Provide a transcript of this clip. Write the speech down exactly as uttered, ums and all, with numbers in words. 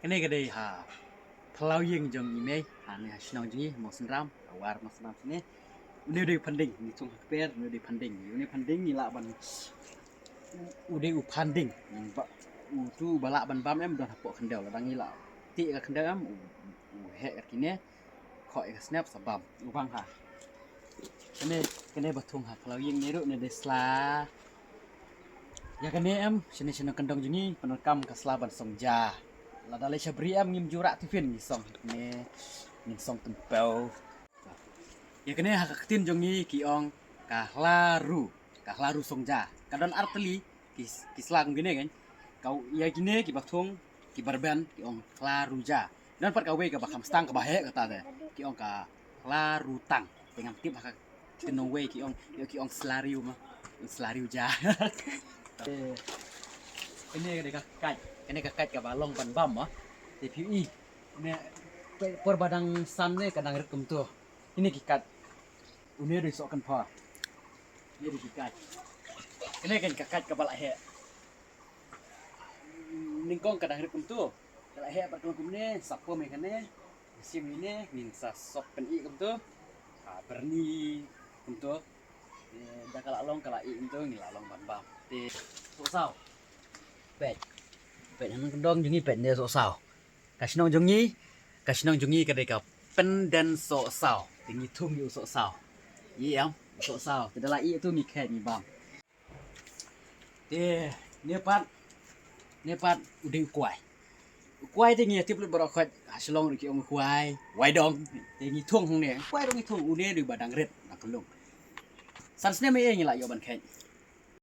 Kane ka dei ha phyllaw ïing jong i mei, ha ne ha shnong jong i, Mawsynram, ka War Mawsynram shane. Une u dei u phanding, ngi thung ha kper, une u dei u phanding. Une u phanding ngi lah ban, u dei u phanding. Ba, utu ba lah ban bam em don hapoh khyndew, lada ngi lah tih ka khyndew em, u, u heh ka kine, khoh ïa ka snep sa bam, u bang ha. Kane, kane ba thung ha phyllaw ïing ne ruh ne dei sla. Ïa kane em, shane shane kyndong jong ngi, pyndonkam ka sla ban song ja. Lada leit sha bri em ngim ju rah tiffin, ngi song kane, ngin song tympew. Ïa kane ha ka ktien jong ngi ki ong ka hla ru, ka hla ru song ja. Ka don ar tylli ki, ki sla kum kine kan. Ka, ïa kine kiba thung, kiba rben, ki ong hla ru ja. Don pat kawei kaba kham stang kaba heh kata te, ki ong ka hla ru tang. Te ngam tip ha ka ktien nongwei ki ong, ïa ki ong sla riu ma. Sla riu ja. Eh, kane ka dei ka kait, kane ka kait kaba long ban bam ma. Te phi i, ne, por ba dang san ne ka dang rit kumto. Ine ki kait. Une dei soh kan pha. Une dei ki kait. Kane kan ka kait kaba la heh. Nyngkong ka dang rit kumto. Ka la heh pat kumne, sa pom ïa kane. Sim ine, ngin sa sop pyn-i kumto. Ha, byrni kumto. Eh, da ka la long ka la i kumto, ngi la long ban bam. Te sohsaw. Peit. Peit hangno kyndong jong ngi peit ne sohsaw. Ka shnong jong ngi, ka shnong jong ngi ka dei ka Pynden Sohsaw. Te ngi thung ïa u sohsaw. Ïa em, sohsaw. Te da la i tu ngi khet ngi bam. Te ne pat, ne pat u dei u kwai. U kwai te ngi tip lut baroh khoit, ha Shillong ruh ki ong u kwai, wai dong. Te ngi thung hangne, kwai ruh ngi thung, une dei ba dang rit na ka lung. San snem ei ngi la ïoh ban khet.